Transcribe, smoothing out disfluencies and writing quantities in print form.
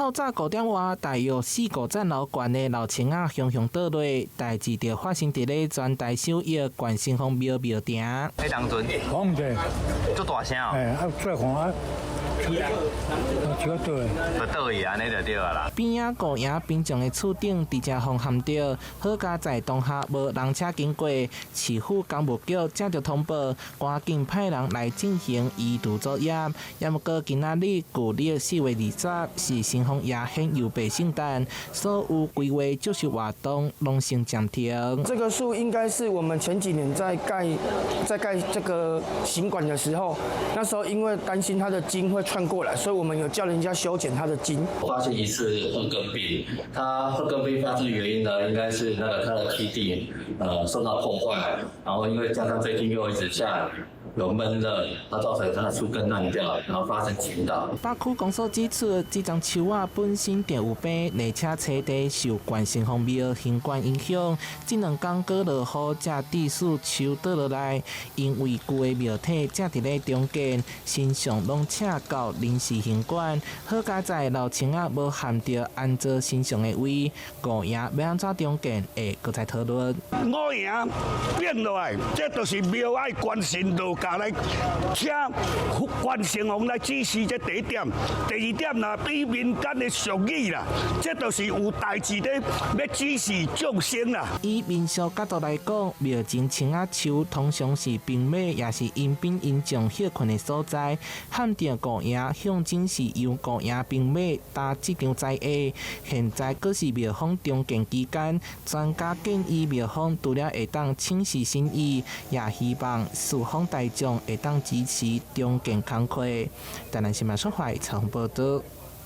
透早5點外，大約四五層樓懸的老樹仔雄雄倒落，代誌就發生佇咧全台首邑關城隍廟廟埕。彼當陣，講者，足大聲哦。欸，啊，再看啊，樹仔倒的，就倒去按呢就對啊啦。邊仔五營民眾的厝頂直接予撼著，好佳哉當下無人車經過，市府工務局接著通報，趕緊派人來進行移除作業。也毋過今仔日舊曆4月20是城隍爺顯佑白聖誕，所有規劃祝壽活動攏先暫停。這個樹應該是我們前幾年在蓋這個行館的時候，那時候因為擔心它的筋會串過來，所以我們有叫人家修剪它的筋。發現一次褐根病，它褐根病發生原因呢，應該是那個它的基地受到破壞，然後因為加上最近又一直下雨，有悶熱，它造成它的樹根爛掉，然後發生傾倒。北區公所指出，這叢樹仔本身就有病，而且冊地受關城隍廟行館影響，這兩工閣落雨，才致使樹倒落來。因為舊的廟體正佇咧重建，神像攏請到臨時行館。好佳哉老樹仔無撼著安坐神像的位，五營欲按怎重建會閣再討論。五營變落來，這就是廟愛關神落駕來請關城隍來指示這第一點。第二點啦，比民間的俗語啦，這就是有代誌咧欲指示眾生啦。以民俗角度來講，廟前青仔樹通常是兵馬抑是陰兵陰將歇睏的所在。撼著五營象徵是由五營兵馬擔這場災厄。現在閣是廟方重建期間，專家建議廟方除了會當請示心意，也希望四方大眾會當支持重建工課。台南新聞說懷採訪報導。